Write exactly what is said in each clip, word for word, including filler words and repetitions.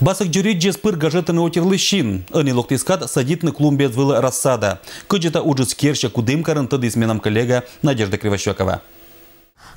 Басок дзоридзьӧс пыр гажӧдтӧны отирлысь син. Ӧні локтіс кад садитны клумбаэз вылӧ рассада. Кыдзи та уджыс керсьӧ Кудымкарын, тӧдіс менам коллега Надежда Кривощёкова.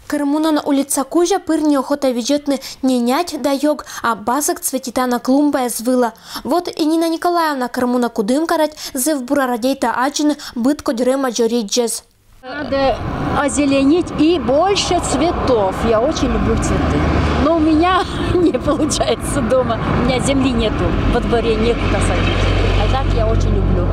Кӧр мунан улица кузя пыр неохота видзӧдны не нять да ёг, а басок цветитана клумбаэз вылӧ. Вот и Нина Николаевна кӧр мунӧ Кудымкарӧдз, зэв бура радейта аддзыны быдкодь рӧма дзоридзьӧс. Надо озеленить и больше цветов. Я очень люблю цветы. Но у меня не получается дома. У меня земли нету. Во дворе некуда садить. А так я очень люблю.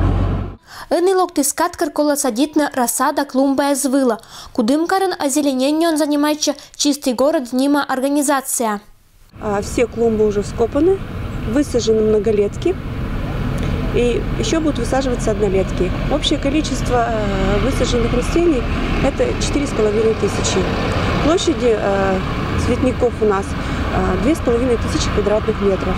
Ӧні локтіс кад, кӧр колӧ садитны рассада клумбаэз вылӧ. Кудымкарын озеленениеӧн занимайтчӧ «Чистый город» нима организация. А, все клумбы уже вскопаны, высажены многолетки. И еще будут высаживаться однолетки. Общее количество, э, высаженных растений — это четыре с половиной тысячи. Площади, э, цветников у нас, э, две с половиной тысячи квадратных метров.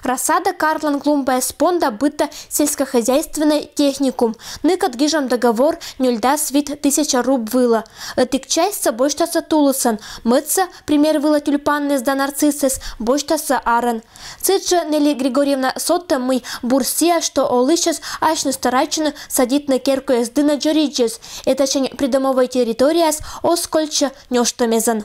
Рассада картлӧн клумбаэз понда быдтӧ сельскохозяйственнӧй техникум. Ныкӧд гижам договор нёльдас вит тысяча руб вылӧ. Ӧтик частьсӧ босьтасӧ тулысӧн, мӧдсӧ, пример вылӧ тюльпанъяс да нарциссъяс, босьтасӧ арӧн. Сідзжӧ Нелли Григорьевна содтӧ, мый бур сійӧ, что олысьяс асьныс старайтчӧны садитны керкаыс дінӧ дзоридзьӧс. Этасянь придомовӧй территорияыс оз кольччы нёштӧмезӧн.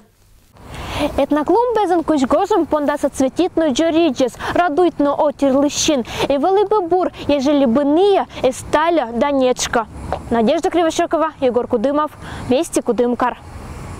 Этноклумбаэзын кузь гожӧм пондасӧ цветитны дзоридзьӧс, радуйтны отирлысь син. И вӧлі бы бур, ежели бы ная эз тальӧ да нетшкӧ. Надежда Кривощёкова, Егор Кудымов, «Вести», Кудымкар.